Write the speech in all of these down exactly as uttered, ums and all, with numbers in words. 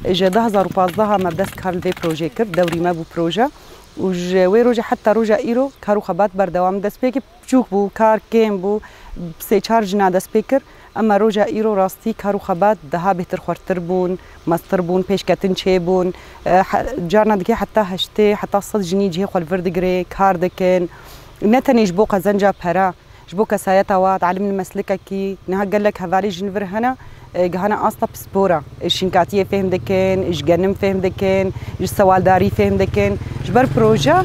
Ji du hezar û pazdeh me bi dest kar li vê projeyê kir, dewrî me bû proje. Û ji wê rojê heta roja îro kar û xebat berdewam dest pê kir. Biçûk bû, kar kêm bû, sê çar jina dest pê kir. Ema roja îro rastî kar û xebat daha bêhtir xwertir bûn, mestir bûn, pêşketin çêbûn. E, he-, carna dikê heta heştê, heta sed jinî cihê xwe li vir digirê, kar dikin. Ne tenê ji bo qezenca pera, ji bo kesayeta we, dialim li meslikekî, niha gelek hevalê ji vir hene, e, gihane asta pispora. E, şînkatiyê fêhm dikin, ji genim fêhm dikin, ji sewaldarî fêhm dikin. Ji ber proje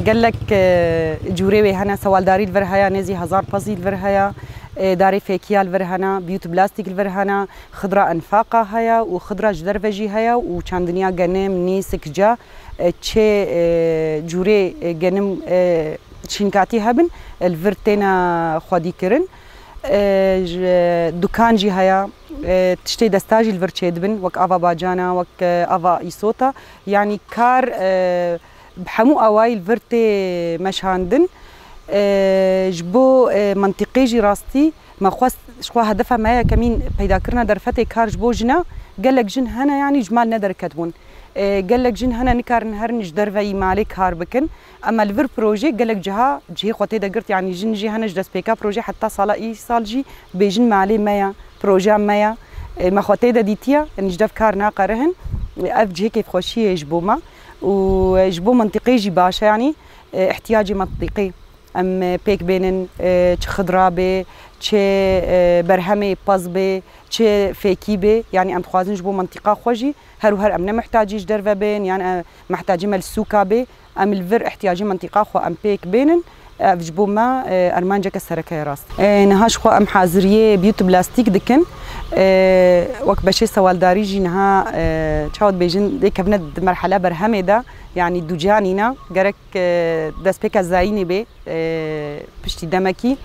gelek, e, cûrê wê hene, sewaldarî li vir heye, nêzî hezar pezî li vir heye, e, darê fêkiya li vir hene, biyût plastîk li vir hene, xidra enfaqa heye û xidra ji derve jî heye û çandiniya genim, nî, sikce, e, çê, e, cûrê, e, genim, e, şînkatî hebin, e, li vir têne xwedîkirin. E, ji, dukan jî heye, e, tiştê desta jî li vir çêdibin, wek ava bacana, wek, e, ava îsota. Yanî kar, e, bi hemû awayî li vir tê meşandin. E, ji bo, e, mentiqê jî rastî me xwest, ji xwe hedefa me yekemîn peydakirina derfetê kar ji bo jina. Gelek jin hene, yanî ji mal ne derketibûn. E, gelek jin hene nikarin herin ji derveyî malê kar bikin. Ema li vir projê gelek ciha cihê xwe tê de girt, yanî jin jî hene ji destpêka projê heta sala îsal jî bêjin malê me ya, projeya me ya. E, me xwe tê de dîtiye, yanî ji dev kar naqerihin. E, ev cihê kêfxweşiyê ji bo me û, e, ji bo mentiqê jî baş e, yanî, e, ihtiyacê mentiqê. Em, e, pêk bênin, e, çi xidra bê, çi, e, berhemê pez bê, çi fêkî bê. Yanî em dixwazin ji bo mentiqa xwe jî her û her em ne mihtacî ji derve bên, yan, e, mihtacî me li sûka bê. Em li vir ihtiyacê mentiqa xwe em pêk bênin. Ev ji bo me, e, armanceke sereke ye rast. E, niha ji xwe em haziriyê biyût plastîk dikin. E, wek beşê sewaldarî jî niha, e, çawa dibêjin, dê kevine di merhela berhemê de, yanî ducanîna gerek, e, destpêka zayînê bê, e, piştî demekî.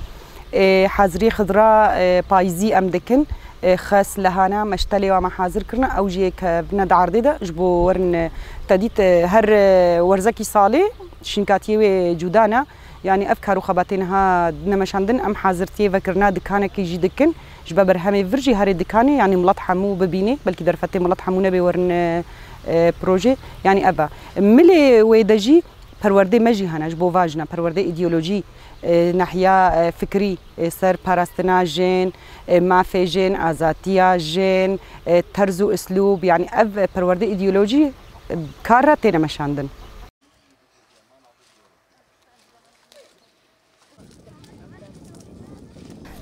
E, haziriyê xidra, e, payîzî em dikin. E, xes, lehana, meştelê wa me hazir kirine, ew jî yê kevine di erdê de ji bo werin, e, te dît, e, her, e, werzekî salê şînkatiyê wê cuda ne. Yanî ev kar û xebatê niha dine meşandin, em hazirtiyê vekirina dikanekî jî dikin. Ji ber berhemê vir jî herê dikanê, yanî milet hemû bibînê, belkî derfetê milet hemû nebê werin, e, e, projê. Yanî ev e. Milê wê de jî perwerdê me jî hene ji bo vajina, perwerdê îdeolojî, e, nehiya, e, fikrî, e, ser parastina jin, e, mafê jin, azatiya jin, e, terz û uslûb, yanî ev perwerdê îdeolojî, e, kar re têne meşandin.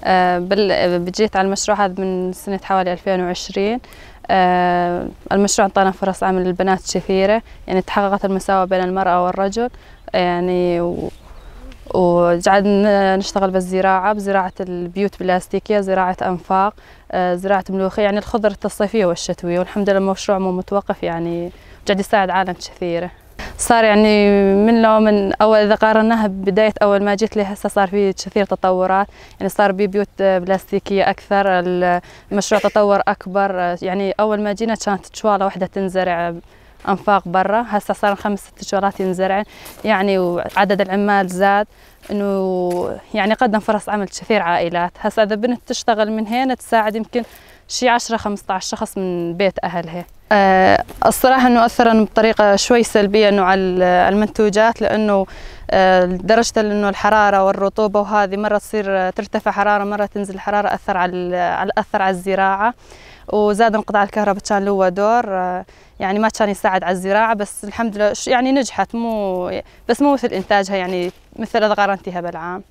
آه، بال-، جيت على المشروع هذا من سنة حوالي ألفين وعشرين. آه، المشروع انطانا فرص عمل للبنات كثيرة، يعني تحققت المساواة بين المرأة والرجل، يعني و-، وقعدنا نشتغل بالزراعة، بزراعة البيوت بلاستيكية، زراعة أنفاق، آه، زراعة ملوخية، يعني الخضرة الصيفية والشتوية، والحمد لله المشروع مو متوقف، يعني قاعد يساعد عالم كثيرة. صار يعني من لو من أول، إذا قارناها ببداية أول ما جيت لهسه، صار في كثير تطورات، يعني صار بي بيوت بلاستيكية أكثر، ال-، المشروع تطور أكبر. يعني أول ما جينا كانت شوالة واحدة تنزرع أنفاق برا، هسه صار خمس ست شوالات ينزرعن، يعني وعدد العمال زاد، إنه يعني قدم فرص عمل كثير عائلات. هسه إذا بنت تشتغل من هنا تساعد يمكن شي عشرة خمسطعش شخص من بيت أهلها. آه، الصراحة إنه أثرن بطريقة شوي سلبية إنه على ال-، المنتوجات، لأنه، آه، لدرجة إنه الحرارة والرطوبة وهذه، مرة تصير، آه، ترتفع حرارة، مرة تنزل الحرارة، أثر على ال-، على، أثر على الزراعة. وزاد انقطاع الكهرباء كان له دور، آه، يعني ما كان يساعد على الزراعة، بس الحمد لله ش-، يعني نجحت، مو، بس مو مثل إنتاجها، يعني مثل إذا قارنتيها بالعام.